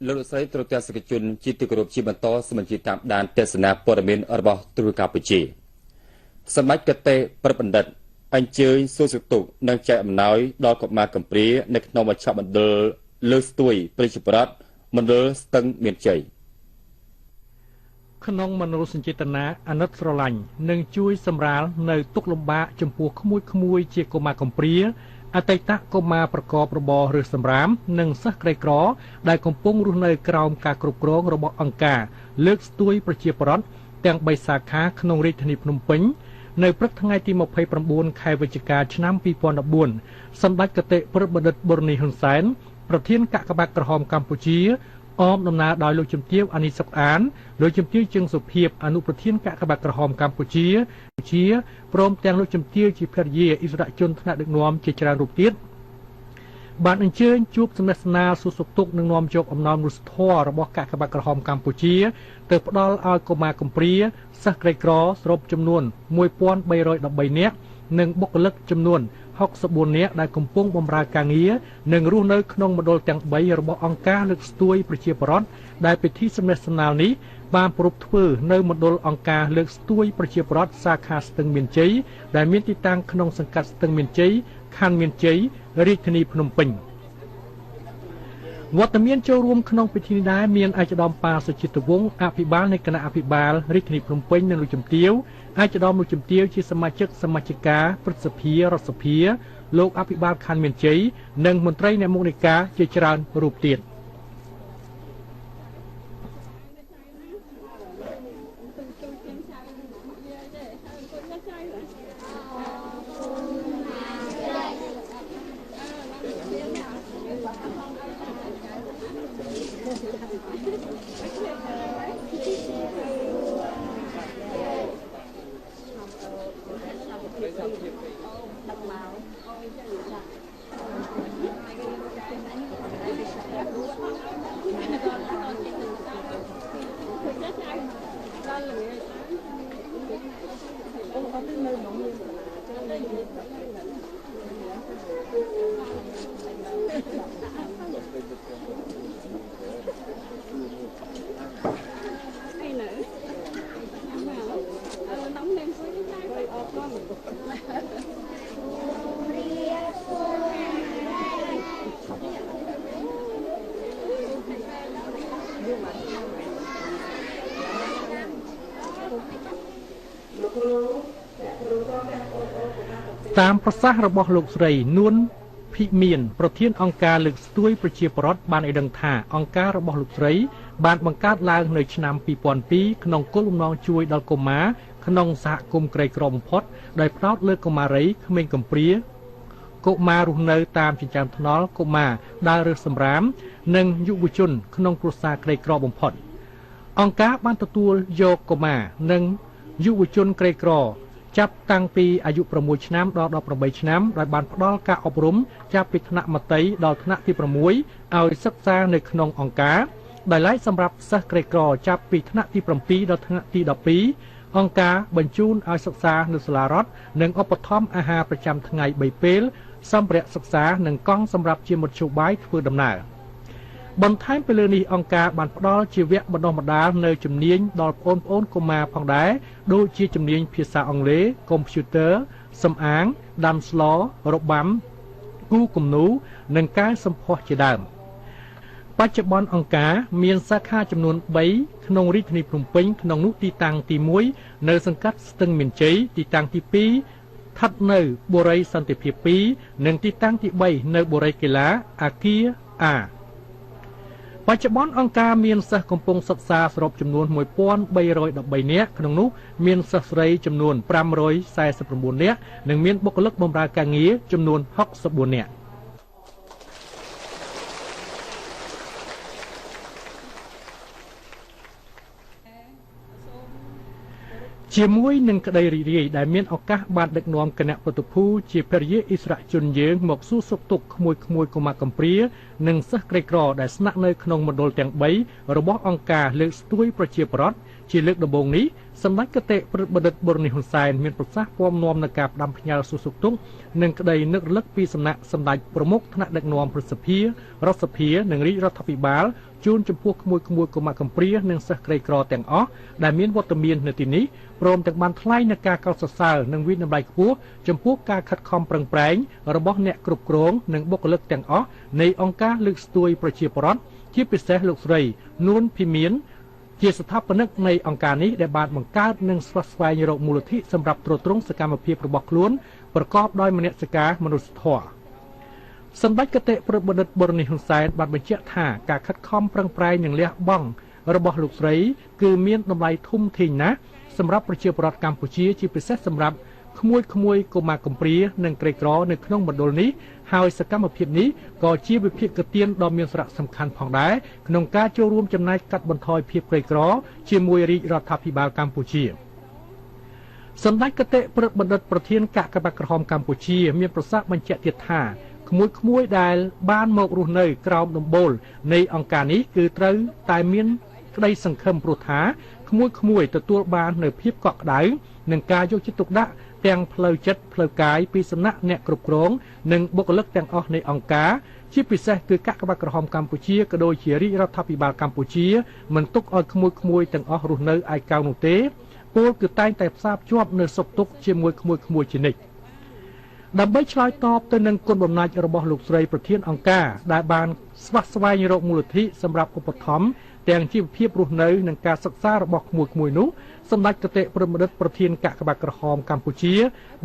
លោកស្រីត្រូវទស្សនិកជនជាទីគោរពជាបន្តសូមអញ្ជើញតាមដានទស្សនាព័ត៌មានរបស់ទូរកម្ពុជាសម្ដេចកតេប្របណ្ឌិតអញ្ជើញសួរសុខទុក្ខនិងចែកអំណោយដល់កុមារកំព្រានៅក្នុងមជ្ឈមណ្ឌលលើកស្ទួយប្រជាប្រដ្ឋមណ្ឌលស្ទឹងមានជ័យក្នុងមនោសញ្ចេតនាអាណិតស្រឡាញ់និងជួយសម្រាលនៅទុក្ខលំបាកចំពោះក្មួយៗជាកុមារកំព្រាអតីតកុមារប្រកបរបររើសសម្រាមនិងសិស្សក្រីក្រដែលកំពុងរស់នៅក្រោមការគ្រប់គ្រងរបស់អង្គការលើកស្ទួយប្រជាប្រដ្ឋទាំង3សាខាក្នុងរាជធានីភ្នំពេញនៅព្រឹកថ្ងៃទី29ខែវិច្ឆិកាឆ្នាំ2014សម្ដេចកតេប្របណ្ឌិតបូរនីហ៊ុនសែនប្រធានកាកបាទក្រហមកម្ពុជាអមដំណើរដោយលោកជំទាវអានីសុកអានលោកជំទាវជឹងសុភាពអនុប្រធានកាកបាទក្រហមកម្ពុជាជាព្រមទាំងលោកជំទាវជាភរិយាអិសរាជជនថ្នាក់ដឹកនាំជាច្រើនរូបទៀតបានអញ្ជើញជួបសំណេះសំណាលសួរសុខទុក្ខនិងនាំយកអំណោយមនុស្សធម៌របស់កាកបាទក្រហមកម្ពុជាទៅផ្ដល់ឲ្យកុមារកំព្រាសិស្សក្រីក្រសរុបចំនួន1313នាក់និងបុគ្គលិកចំនួន64នាក់ដែលកំពុងបម្រើការងារនិងរស់នៅក្នុងមណ្ឌលទាំង3របស់អង្គការលើកស្ទួយប្រជាប្រដ្ឋដែលពិធីសំណេះសំណាលនេះបានប្រារព្ធធ្វើនៅមណ្ឌលអង្គការលើកស្ទួយប្រជាប្រដ្ឋសាខាស្ទឹងមានជ័យដែលមានទីតាំងក្នុងសង្កាត់ស្ទឹងមានជ័យខណ្ឌមានជ័យរាជធានីភ្នំពេញវត្តមានចូលរួមក្នុងពិធីនេះដែរមានឯកឧត្តមប៉ាសុជាតិវង្សអភិបាលនៃគណៈអភិបាលរាជធានីភ្នំពេញនិងលោកជំទាវឯកឧត្តមលោកជំទាវជាសមាជិកសមាជិកាព្រឹទ្ធសភារដ្ឋសភាលោកអភិបាលខណ្ឌមានជ័យនិងមន្ត្រីអ្នកមុខនៃការជាច្រើនរូបទៀតតាមប្រសាសន៍របស់លោកស្រីនួនភិមានប្រធានអង្គការលើកស្ទួយប្រជាប្រដ្ឋបានឲ្យដឹងថាអង្គការរបស់លោកស្រីបានបង្កើតឡើងនៅឆ្នាំ2002ក្នុងគោលបំណងជួយដល់កុមារក្នុងសហគមន៍ក្រីក្របំផុតដោយផ្ដោតលើកុមារីក្មេងកំព្រាកុមាររស់នៅតាមចិញ្ចើមថ្នល់កុមារដើររើសសម្រាមនិងយុវជនក្នុងគ្រួសារក្រីក្របំផុតអង្គការបានទទួលយកកុមារនិងយុវជនក្រីក្រចាប់តាំងពីអាយុ6ឆ្នាំដល់18ឆ្នាំដោយបានផ្ដល់ការអប់រំចាប់ពីថ្នាក់មត្តេយ្យដល់ថ្នាក់ទី6ឲ្យសិក្សានៅក្នុងអង្គការដោយឡែកសម្រាប់សិស្សក្រីក្រចាប់ពីថ្នាក់ទី7ដល់ថ្នាក់ទី12អង្គការបញ្ជូនឲ្យសិក្សានៅសាលារដ្ឋនិងឧបត្ថម្ភអាហារប្រចាំថ្ងៃ3ពេលសម្ភារៈសិក្សានិងកង់សម្រាប់ជាមធ្យោបាយធ្វើដំណើរបន្ថែមពីលើនេះអង្គការបានផ្ដល់ជាវគ្គបណ្ដុះបណ្ដាលនៅជំនាញដល់ប្អូនៗកុមារផងដែរដូចជាជំនាញភាសាអង់គ្លេសកុំព្យូទ័រសម្អាងដាំស្លរបាំគូគំនូរនិងការសម្ផស្សជាដើមបច្ចុប្បន្នអង្គការមានសាខាចំនួន3ក្នុងរាជធានីភ្នំពេញក្នុងនោះទីតាំងទី1នៅសង្កាត់ស្ទឹងមានជ័យទីតាំងទី2ស្ថិតនៅបុរីសន្តិភាព2និងទីតាំងទី3នៅបុរីកីឡាអាគារអាបច្ចុប្បន្នអង្គការមានសិស្សកំពុងសិក្សាសរុបចំនួន1313នាក់ក្នុងនោះមានសិស្សស្រីចំនួន549នាក់និងមានបុគ្គលិកបម្រើការងារចំនួន64នាក់ ជាមួយនឹងក្តីរីករាយដែលមានឱកាសបានដឹកនាំគណៈប្រតិភូជាភរិយាអិសរាជជនយើងមកសួរសុខទុក្ខក្មួយៗកុមារកំព្រានិងសិស្សក្រីក្រដែលស្នាក់នៅក្នុងមណ្ឌលទាំង3របស់អង្គការលើកស្ទួយប្រជាពលរដ្ឋជាលើកដំបូងនេះសម្ដេចគតិព្រឹទ្ធបណ្ឌិតបូរនីហ៊ុនសែនមានប្រសាសន៍ពំនាំនៅការផ្ដាំផ្ញើសួរសុខទុក្ខនិងក្តីនឹករលឹកពីសំណាក់សម្ដេចប្រមុខថ្នាក់ដឹកនាំព្រឹទ្ធសភារដ្ឋសភានិងរាជរដ្ឋាភិបាលជូនចំពោះក្មួយៗកុមារកំព្រានិងសិស្សក្រីក្រទាំងអស់ដែលមានវត្តមាននៅទីនេះព្រមទាំងបានថ្លែងនូវការកោតសរសើរនិងវិនតម្លៃខ្ពស់ចំពោះការខិតខំប្រឹងប្រែងរបស់អ្នកគ្រប់គ្រងនិងបុគ្គលិកទាំងអស់នៃអង្គការលើកស្ទួយប្រជាពលរដ្ឋជាពិសេសលោកស្រីនួនភីមានជាស្ថាបនិកនៃអង្គការនេះដែលបានបង្កើតនិងស្វះស្វែងរកមូលនិធិសម្រាប់ទ្រទ្រង់សកម្មភាពរបស់ខ្លួនប្រកបដោយមនសិការមនុស្សធម៌សម្ដេចគតិព្រឹទ្ធបណ្ឌិតបូរនីហ៊ុនសែនបានបញ្ជាក់ថាការខិតខំប្រឹងប្រែងនិងលះបង់របស់លោកស្រីគឺមានតម្លៃធំធេងណាស់សម្រាប់ប្រជាពលរដ្ឋកម្ពុជាជាពិសេសសម្រាប់ក្មួយៗកុមារកំព្រានិងក្រីក្រនៅក្នុងមណ្ឌលនេះហើយសកម្មភាពនេះក៏ជាវិភាគទានដ៏មានសារៈសំខាន់ផងដែរក្នុងការចូលរួមចំណែកកាត់បន្ថយភាពក្រីក្រជាមួយរាជរដ្ឋាភិបាលកម្ពុជាសម្ដេចគតិព្រឹទ្ធបណ្ឌិតប្រធានកាកបាទក្រហមកម្ពុជាមានប្រសាសន៍បញ្ជាក់ទៀតថាក្មួយៗដែលបានមករស់នៅក្រោមដំបូលនៃអង្គការនេះគឺត្រូវតែមានក្តីសង្ឃឹមព្រោះថាក្មួយៗទទួលបាននូវភាពកក់ក្ដៅនិងការយកចិត្តទុកដាក់ទាំងផ្លូវចិត្តផ្លូវកាយពីសំណាក់អ្នកគ្រប់គ្រងនិងបុគ្គលិកទាំងអស់នៃអង្គការជាពិសេសគឺកាកបាទក្រហមកម្ពុជាក៏ដូចជារាជរដ្ឋាភិបាលកម្ពុជាមិនទុកឲ្យក្មួយៗទាំងអស់រស់នៅឯកោនោះទេពលគឺតែងតែផ្សារភ្ជាប់នៅសុខទុក្ខជាមួយក្មួយៗជានិច្ចដើម្បីឆ្លើយតបទៅនឹងគុណបំណាច់របស់លោកស្រីប្រធានអង្គការដែលបានស្វះស្វែងរកមូលនិធិសម្រាប់ឧបត្ថម្ភទាំងជីវភាពរស់នៅនិងការសិក្សារបស់ក្មួយៗនោះសម្ដេចគតិព្រឹទ្ធបណ្ឌិតប្រធានកាកបាទក្រហមកម្ពុជា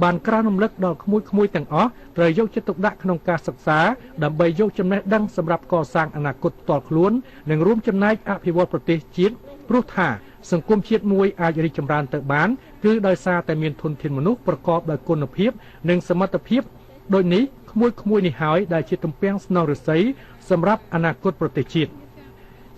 បានក្រើនរំលឹកដល់ក្មួយៗទាំងអស់ត្រូវយកចិត្តទុកដាក់ក្នុងការសិក្សាដើម្បីយកចំណេះដឹងសម្រាប់កសាងអនាគតផ្ទាល់ខ្លួននិងរួមចំណែកអភិវឌ្ឍប្រទេសជាតិព្រោះថាសង្គមជាតិមួយអាចរីកចម្រើនទៅបានគឺដោយសារតែមានធនធានមនុស្សប្រកបដោយគុណភាពនិងសមត្ថភាពដូចនេះក្មួយៗនេះហើយដែលជាទំពាំងស្នងឫស្សីសម្រាប់អនាគតប្រទេសជាតិ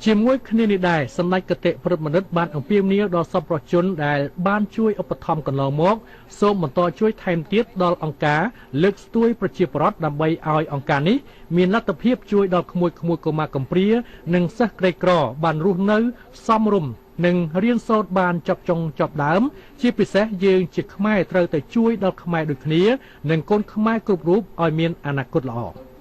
ជាមួយគ្នានេះដែរសម្ដេចគតិព្រឹទ្ធបណ្ឌិតបានអំពាវនាវដល់សប្បុរសជនដែលបានជួយឧបត្ថម្ភកន្លងមកសូមបន្តជួយថែមទៀតដល់អង្គការលើកស្ទួយប្រជាពលរដ្ឋដើម្បីឲ្យអង្គការនេះមានលទ្ធភាពជួយដល់ក្មួយៗកុមារកំព្រានិងសិស្សក្រីក្របានរស់នៅសមរម្យនិងរៀនសូត្របានចប់ចុងចប់ដើមជាពិសេសយើងជាខ្មែរត្រូវតែជួយដល់ខ្មែរដូចគ្នានិងកូនខ្មែរគ្រប់រូបឲ្យមានអនាគតល្អ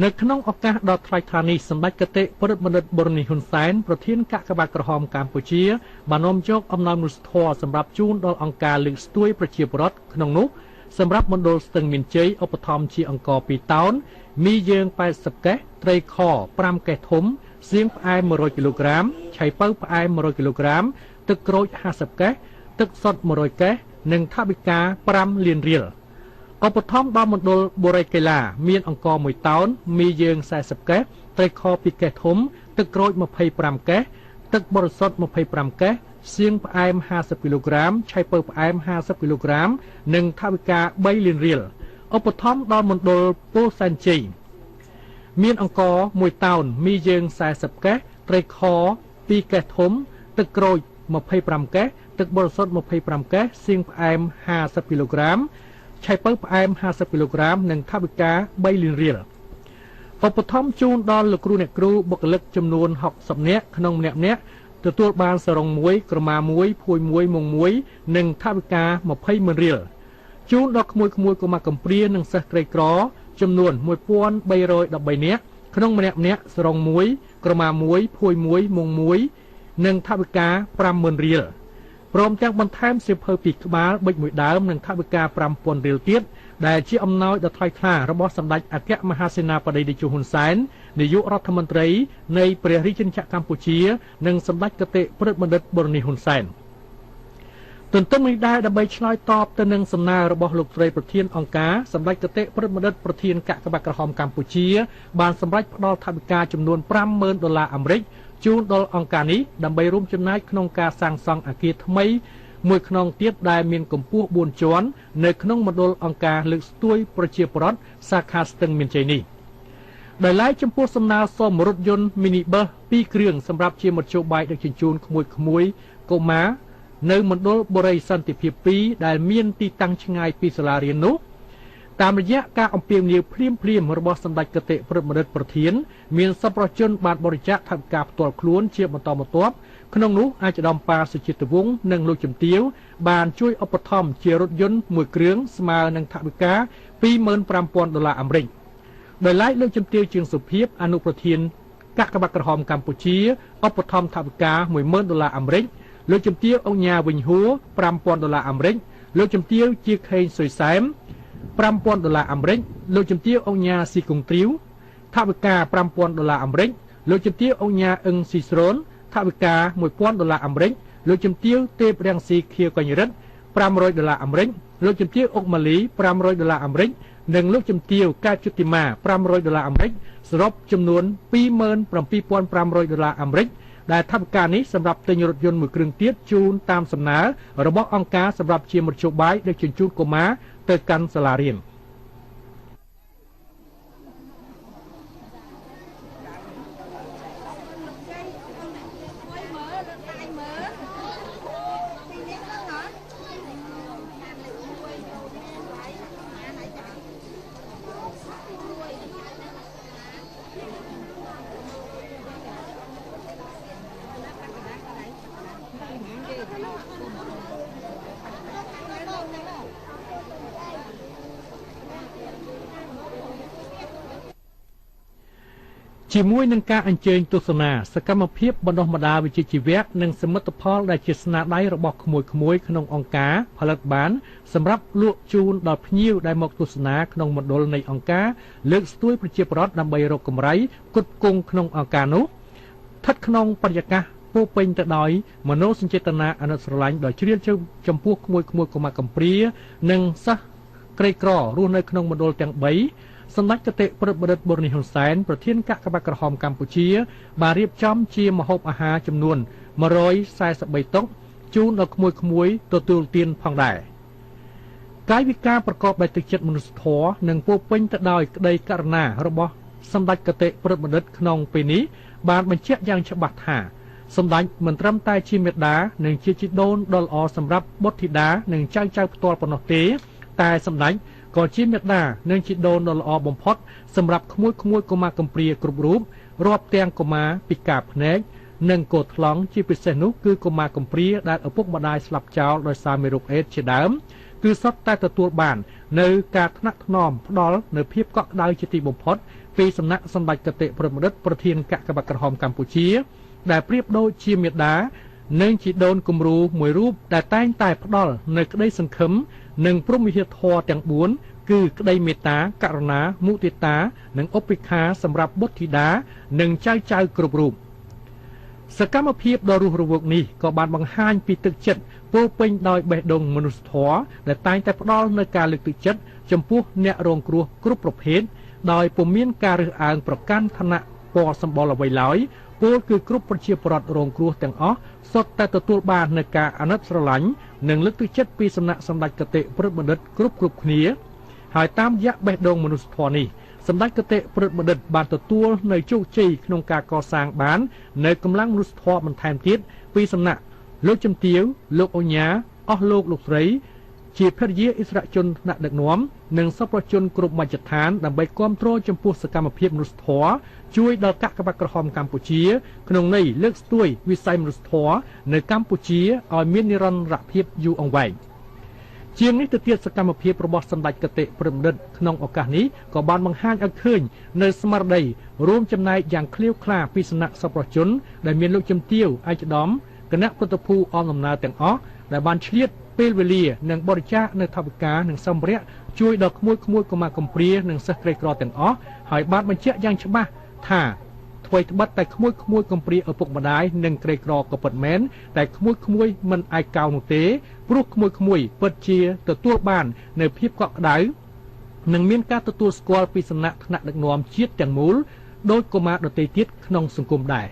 នៅក្នុងឱកាសដ៏ថ្លៃថ្លានេះសម្ដេចគតិព្រឹទ្ធបណ្ឌិតបូរនីហ៊ុនសែនប្រធានកាកបាទក្រហមកម្ពុជាបាននាំយកអំណោយមនុស្សធម៌សម្រាប់ជូនដល់អង្គការលើកស្ទួយប្រជាពលរដ្ឋក្នុងនោះសម្រាប់មណ្ឌលស្ទឹងមានជ័យឧបត្ថម្ភជាអង្ករ2តោនមីយើង80កេះត្រីខ5កេះធំសៀងផ្អែម100គីឡូក្រាមឆៃពៅផ្អែម100គីឡូក្រាមទឹកក្រូច50កេះទឹកសុទ្ធ100កេះនិងថវិកា5លានរៀលឧបត្ថម្ភដល់មណ្ឌលបុរីកីឡាមានអង្ករ1តោនមីយើង40កេះត្រីខ2កេះធំទឹកក្រូច25កេះទឹកបរិសុទ្ធ25កេះសៀងផ្អែម50គីឡូក្រាមឆៃពៅផ្អែម50គីឡូក្រាមនិងថវិកា3លានរៀលឧបត្ថម្ភដល់មណ្ឌលពោធិ៍សែនជ័យមានអង្ករ1តោនមីយើង40កេះត្រីខ2កេះធំទឹកក្រូច25កេះទឹកបរិសុទ្ធ25កេះសៀងផ្អែម50គីឡូក្រាមឆៃពៅផ្អែម50គីឡូក្រាមនិងថវិកា3លានរៀលឧបត្ថម្ភជូនដល់លោកគ្រូអ្នកគ្រូបុគ្គលិកចំនួន60នាក់ក្នុងម្នាក់ៗទទួលបានសរង1ក្រមា1ភួយ1មុង1និងថវិកា20ម៉ឺនរៀលជូនដល់ក្មួយៗកុមារកំព្រានិងសិស្សក្រីក្រចំនួន1313នាក់ក្នុងម្នាក់ៗសរង1ក្រមា1ភួយ1មុង1និងថវិកា50000រៀលព្រមទាំងបន្ថែមសៀវភៅ2ក្បាលប៊ិច1ដើមនិងថវិកា5000រៀលទៀតដែលជាអំណោយដ៏ថ្លៃថ្លារបស់សម្ដេចអគ្គមហាសេនាបតីតេជោហ៊ុនសែននាយករដ្ឋមន្ត្រីនៃព្រះរាជាណាចក្រកម្ពុជានិងសម្ដេចគតិព្រឹទ្ធបណ្ឌិតបូរនីហ៊ុនសែនទន្ទឹមនេះដែរដើម្បីឆ្លើយតបទៅនឹងសំណើរបស់លោកស្រីប្រធានអង្គការសម្ដេចគតិព្រឹទ្ធបណ្ឌិតប្រធានកាកបាទក្រហមកម្ពុជាបានសម្រេចផ្ដល់ថវិកាចំនួន50000ដុល្លារអាមេរិកជូនដល់អង្គការនេះដើម្បីរួមចំណែកក្នុងការសាងសង់អគារថ្មីមួយខ្នងទៀតដែលមានកម្ពស់4ជាន់នៅក្នុងមណ្ឌលអង្គការលើកស្ទួយប្រជាពលរដ្ឋសាខាស្ទឹងមានជ័យនេះ ដោយឡែកចំពោះសំណើសុំរថយន្តមីនីប៊ឺស2គ្រឿងសម្រាប់ជាមធ្យោបាយដឹកជញ្ជូនក្មួយៗកុមារនៅមណ្ឌលបុរីសន្តិភាព2ដែលមានទីតាំងឆ្ងាយពីសាលារៀននោះតាមរយៈការអំពាវនាវភ្លាមៗរបស់សម្ដេចគតិព្រឹទ្ធបណ្ឌិតប្រធានមានសប្បុរសជនបានបរិច្ចាគថវិកាផ្ទាល់ខ្លួនជាបន្តបន្ទាប់ក្នុងនោះអាយដាមប៉ាសុជាតិវង្សនិងលោកជំទាវបានជួយឧបត្ថម្ភជារថយន្តមួយគ្រឿងស្មើនឹងថវិកា 25,000 ដុល្លារអាមេរិកដោយឡែកលោកជំទាវជាងសុភាពអនុប្រធានកាកបាទក្រហមកម្ពុជាឧបត្ថម្ភថវិកា 10,000 ដុល្លារអាមេរិកលោកជំទាវអុកញ៉ាវិញហួរ 5,000 ដុល្លារអាមេរិកលោកជំទាវជាខេងសុយសែម 5,000 ដុល្លារអាមេរិកលោកជំទាវអុកញ៉ាស៊ីកុងទ្រីវថវិកា 5,000 ដុល្លារអាមេរិកលោកជំទាវអុកញ៉ាអឹងស៊ីស្រូនថវិកា 1,000 ដុល្លារអាមេរិកលោកជំទាវទេពរាំងស៊ីខៀវកញ្ញរិទ្ធ500 ដុល្លារអាមេរិកលោកជំទាវអុកម៉ាលី500 ដុល្លារអាមេរិកនិងលោកជំទាវកែបជុតិមា500 ដុល្លារអាមេរិកសរុបចំនួន 27,500 ដុល្លារអាមេរិកដែលថវិកានេះសម្រាប់ទិញរថយន្តមួយគ្រឿងទៀតជូនតាមសំណើរបស់អង្គការសម្រាប់ជាមធ្យោបាយដឹកជញ្ជូនកុមារទៅកាន់សាលារៀនជាមួយនឹងការអញ្ជើញទស្សនាសកម្មភាពបណ្ដុះបណ្ដាលវិជ្ជាជីវៈនិងសមិទ្ធផលដែលជាស្នាដៃរបស់ក្មួយៗក្នុងអង្គការផលិតបានសម្រាប់លក់ជូនដល់ភ្ញៀវដែលមកទស្សនាក្នុងមណ្ឌលនៃអង្គការលើកស្ទួយប្រជាពលរដ្ឋដើម្បីរកកម្រៃផ្គត់ផ្គង់ក្នុងអង្គការនោះស្ថិតក្នុងបរិយាកាសពោពេញទៅដោយមនោសញ្ចេតនាអាណិតស្រឡាញ់ដ៏ជ្រាលជ្រៅចំពោះក្មួយៗកុមារកំព្រានិងសិស្សក្រីក្ររស់នៅក្នុងមណ្ឌលទាំង3សម្ដេចគតិព្រឹទ្ធបណ្ឌិតបូរនីហ៊ុនសែនប្រធានកាកបាទក្រហមកម្ពុជាបានរៀបចំជាម្ហូបអាហារចំនួន143តុជូនដល់ក្មួយៗទទួលទានផងដែរកាយវិការប្រកបដោយទឹកចិត្តមនុស្សធម៌និងពោពេញទៅដោយក្តីករុណារបស់សម្ដេចគតិព្រឹទ្ធបណ្ឌិតក្នុងពេលនេះបានបញ្ជាក់យ៉ាងច្បាស់ថាសម្ដេចមិនត្រឹមតែជាមេដានិងជាជីដូនដ៏ល្អសម្រាប់បុត្រធីតានិងចៅចៅផ្ទាល់ប៉ុណ្ណោះទេតែសម្ដេចក៏ជាមេដានិងជីដូនដ៏ល្អបំផុតសម្រាប់ក្មួយៗកុមារកំព្រាគ្រប់រូបរាប់ទាំងកុមារពិការភ្នែកនិងកោថ្លង់ជាពិសេសនោះគឺកុមារកំព្រាដែលឪពុកម្ដាយស្លាប់ចោលដោយសារមេរោគអេដស៍ជាដើមគឺសុទ្ធតែទទួលបាននៅការថ្នាក់ថ្នមផ្ដល់នៅភាពកក់ក្ដៅជាទីបំផុតពីសំណាក់សម្ដេចគតិព្រឹទ្ធបណ្ឌិតប្រធានកាកបាទក្រហមកម្ពុជាដែលប្រៀបដូចជាមេដានិងជីដូនគំរូមួយរូបដែលតែងតែផ្ដល់នៅក្តីសង្ឃឹមនិងព្រហ្មវិហារធម៌ទាំង4គឺក្តីមេត្តាករុណាមុទិតានិងឧបេក្ខាសម្រាប់បុត្រធីតានិងចៅចៅគ្រប់រូបសកម្មភាពដ៏រស់រវើកនេះក៏បានបង្ហាញពីទឹកចិត្តពោពេញដោយបេះដូងមនុស្សធម៌ដែលតែងតែផ្ដល់នូវការលើកទឹកចិត្តចំពោះអ្នករងគ្រោះគ្រប់ប្រភេទដោយពុំមានការរើសអើងប្រកាន់ឋានៈពណ៌សម្បុរអ្វីឡើយពលគឺគ្រប់ប្រជាពលរដ្ឋរងគ្រោះទាំងអស់សុទ្ធតែទទួលបាននូវការអាណិតស្រឡាញ់និងលើកទឹកចិត្តពីសំណាក់សម្ដេចគតិព្រឹទ្ធបណ្ឌិតគ្រប់គ្នាហើយតាមរយៈបេះដូងមនុស្សធម៌នេះសម្ដេចគតិព្រឹទ្ធបណ្ឌិតបានទទួលនៅជោគជ័យក្នុងការកសាងបាននៅកម្លាំងមនុស្សធម៌បន្ថែមទៀតពីសំណាក់លោកជំទាវលោកអុញ៉ាអស់លោកលោកស្រីជាភរិយាអិសរាជជនថ្នាក់ដឹកនាំនិងសប្បុរសជនគ្រប់មជ្ឈដ្ឋានដើម្បីគាំទ្រចំពោះសកម្មភាពមនុស្សធម៌ជួយដល់កាកបាទក្រហមកម្ពុជាក្នុងន័យលើកស្ទួយវិស័យមនុស្សធម៌នៅកម្ពុជាឲ្យមាននិរន្តរភាពយូរអង្វែងជាងនេះទៅទៀតសកម្មភាពរបស់សម្ដេចគតិព្រឹទ្ធបណ្ឌិតក្នុងឱកាសនេះក៏បានបង្ហាញឲ្យឃើញនៅស្មារតីរួមចំណែកយ៉ាងឃ្លាវខ្លាពីសំណាក់សប្បុរសជនដែលមានលោកជំទាវឯកឧត្តមគណៈប្រតិភូអមដំណើរទាំងអស់ដែលបានឆ្លៀតពេលវេលានិងបរិច្ចាគនៅថវិកានិងសម្ភារៈជួយដល់ក្មួយៗកុមារកំព្រានិងសិស្សក្រីក្រទាំងអស់ហើយបានបញ្ជាក់យ៉ាងច្បាស់ថាថ្វីត្បិតតែក្មួយៗកំព្រាឪពុកម្ដាយនិងក្រីក្រក៏ពិតមែនតែក្មួយៗមិនឯកោនោះទេព្រោះក្មួយៗពិតជាទទួលបាននៅភាពកក់ក្ដៅនិងមានការទទួលស្គាល់ពីសំណាក់ថ្នាក់ដឹកនាំជាតិទាំងមូលដោយកុមារដទៃទៀតក្នុងសង្គមដែរ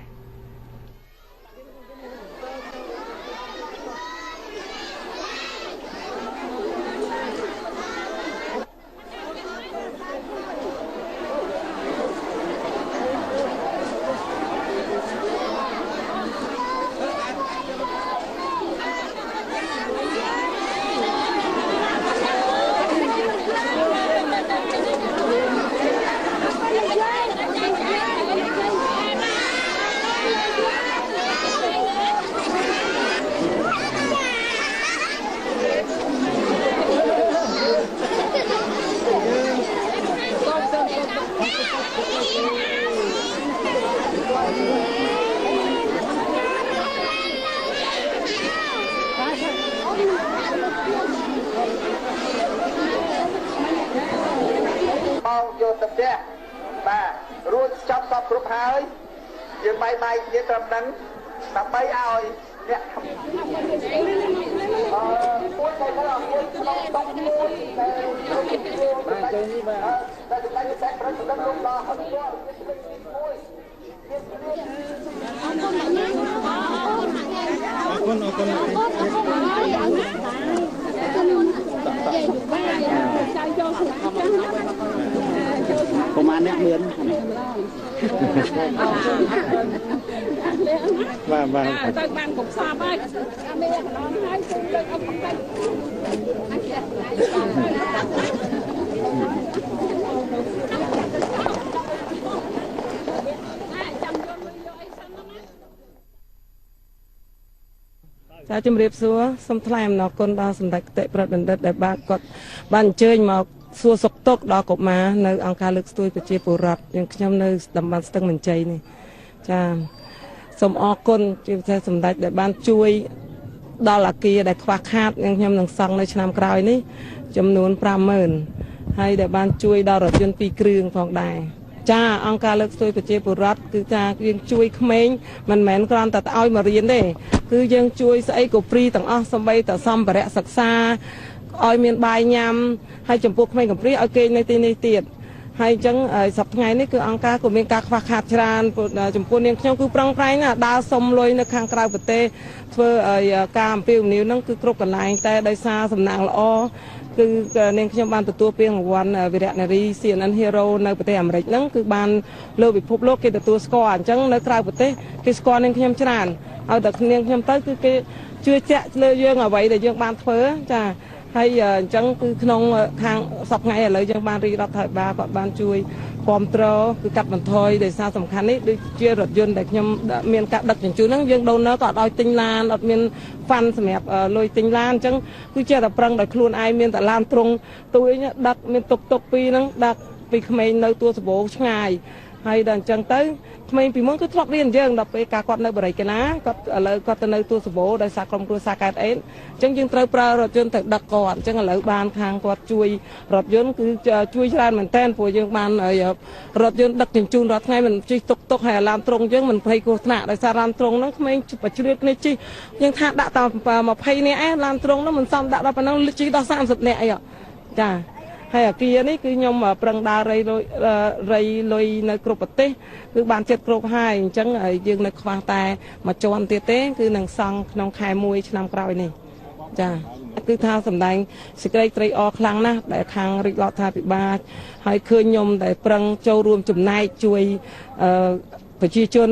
ផ្ទះបាទរួចចប់សពគ្រប់ហើយយើងបាយបាយគ្នាត្រឹមហ្នឹងដើម្បីឲ្យអ្នកមួយតែមួយក្នុងតុមួយតែបាទនេះបាទតែតែតែប្រសិទ្ធលោកដល់ហត់មួយ អរគុណអរគុណប្រហែលអ្នកមានបាទបាទ ទៅបានគ្រប់សពហើយ មានកន្លងហើយ គឺលើកអុកទៅ ចា ជំរាបសួរ សូមថ្លែងអំណរគុណដល់សម្ដេចគតិប្រដ្ឋបណ្ឌិត ដែលបានគាត់បានអញ្ជើញមកសួរសុខទុក្ខដល់កុមារនៅអង្គការលើកស្ទួយប្រជាពលរដ្ឋយើងខ្ញុំនៅតំបន់ស្ទឹងមញ្ជ័យនេះ។ ចា សូមអរគុណជាពិសេសសម្ដេចដែលបានជួយដល់អាគារដែលខ្វះខាត និងខ្ញុំនឹងសង់នៅឆ្នាំក្រោយនេះចំនួន50000 ហើយដែលបានជួយដល់រថយន្ត2គ្រឿងផងដែរ។ ចា អង្គការលើកស្ទួយប្រជាពលរដ្ឋគឺថាយើងជួយក្មេង មិនមែនគ្រាន់តែឲ្យមករៀនទេ គឺយើងជួយស្អីក៏ព្រីទាំងអស់ សំបីតសម្ភារៈសិក្សា ឲ្យមានបាយញ៉ាំ ហើយចំពោះក្មេងកំព្រាឲ្យគេងនៅទីនេះទៀត។ ហើយអញ្ចឹងសប្តាហ៍ថ្ងៃនេះគឺអង្គការក៏មានការខ្វះខាតច្រើន ចំពោះនាងខ្ញុំគឺប្រឹងប្រែងណាដើរសុំលុយនៅខាងក្រៅប្រទេស ធ្វើឲ្យការអំពាវនាវហ្នឹងគឺគ្រប់កន្លែង តែដោយសារសំណាងល្អគឺនាងខ្ញុំបានទទួលពានរង្វាន់វីរៈនារី CNN Hero នៅប្រទេសអាមេរិកហ្នឹង គឺបានលើពិភពលោកគេទទួលស្គាល់។ អញ្ចឹងនៅក្រៅប្រទេសគេស្គាល់នាងខ្ញុំច្រើន ឲ្យតែនាងខ្ញុំទៅគឺគេជឿជាក់លើយើងអ្វីដែលយើងបានធ្វើ។ ចា ហើយអញ្ចឹងគឺក្នុងខាងសប្តាហ៍ថ្ងៃឥឡូវយើងបានរីរដ្ឋាភិបាលគាត់បានជួយគ្រប់គ្រង គឺកាត់បន្ថយ ដោយសារសំខាន់នេះដូចជារថយន្តដែលខ្ញុំមានការដឹកជញ្ជូនហ្នឹង យើង donor ក៏អត់ឲ្យទិញឡាន អត់មានហ្វាន់សម្រាប់លុយទិញឡាន អញ្ចឹងគឺជាតែប្រឹងដោយខ្លួនឯង មានតែឡានត្រង់ទួយដឹក មានតុកតុកពីរហ្នឹងដឹកពីក្មេងនៅទួលសបោឆ្ងាយ ហើយដល់អញ្ចឹងទៅក្មេងពីមុនគឺធ្លាប់រៀនយើង ដល់ពេលការគាត់នៅបរិយាកណាគាត់ ឥឡូវគាត់ទៅនៅទួលសបោដោយសារក្រុមគ្រួសារកើតអេន អញ្ចឹងយើងត្រូវប្រើរថយន្តទៅដឹកគាត់។ អញ្ចឹងឥឡូវបានខាងគាត់ជួយរថយន្តគឺជួយច្រើនមែនតើ ព្រោះយើងបានរថយន្តដឹកជញ្ជូនរាល់ថ្ងៃ មិនជិះតុកតុក ហើយអាឡានត្រង់យើងមិនភ័យគ្រោះថ្នាក់ ដោយសារឡានត្រង់ហ្នឹងក្មេងប្រជ្រៀតគ្នាជិះ យើងថាដាក់តែ20នាក់ឯង ឡានត្រង់ហ្នឹងមិនសមដាក់ដល់ប៉ុណ្ណឹង ជិះដល់30នាក់អី។ ចា ហើយអាគារនេះគឺខ្ញុំប្រឹងដើររៃលុយរៃលុយនៅគ្រប់ប្រទេស គឺបានចិត្តគ្រប់ហើយ អញ្ចឹងយើងនៅខ្វះតែមួយជាន់ទៀតទេ គឺនឹងសង់ក្នុងខែ1ឆ្នាំក្រោយនេះ។ ចា គឺថាសម្ដែងសេចក្តីត្រេកអរខ្លាំងណាស់ ដែលខាងរាជរដ្ឋាភិបាលហើយឃើញខ្ញុំដែលប្រឹងចូលរួមចំណែកជួយអឺប្រជាជន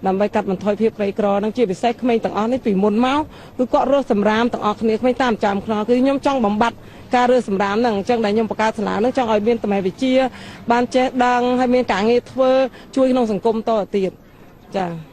ដើម្បីកាត់បន្ថយភាពក្រីក្រនឹង ជាពិសេសក្មេងទាំងអស់នេះពីមុនមកគឺគាត់រស់សម្រាមទាំងអស់គ្នា ក្មេងតាមចាំខ្នល់ គឺខ្ញុំចង់បំបត្តិការរើសម្រាមហ្នឹង។ អញ្ចឹងដែលខ្ញុំបង្កើតសាលាហ្នឹង ចង់ឲ្យមានតម្លៃវិជ្ជាបានចេះដឹង ហើយមានការងារធ្វើជួយក្នុងសង្គមតទៅទៀត។ ចា៎។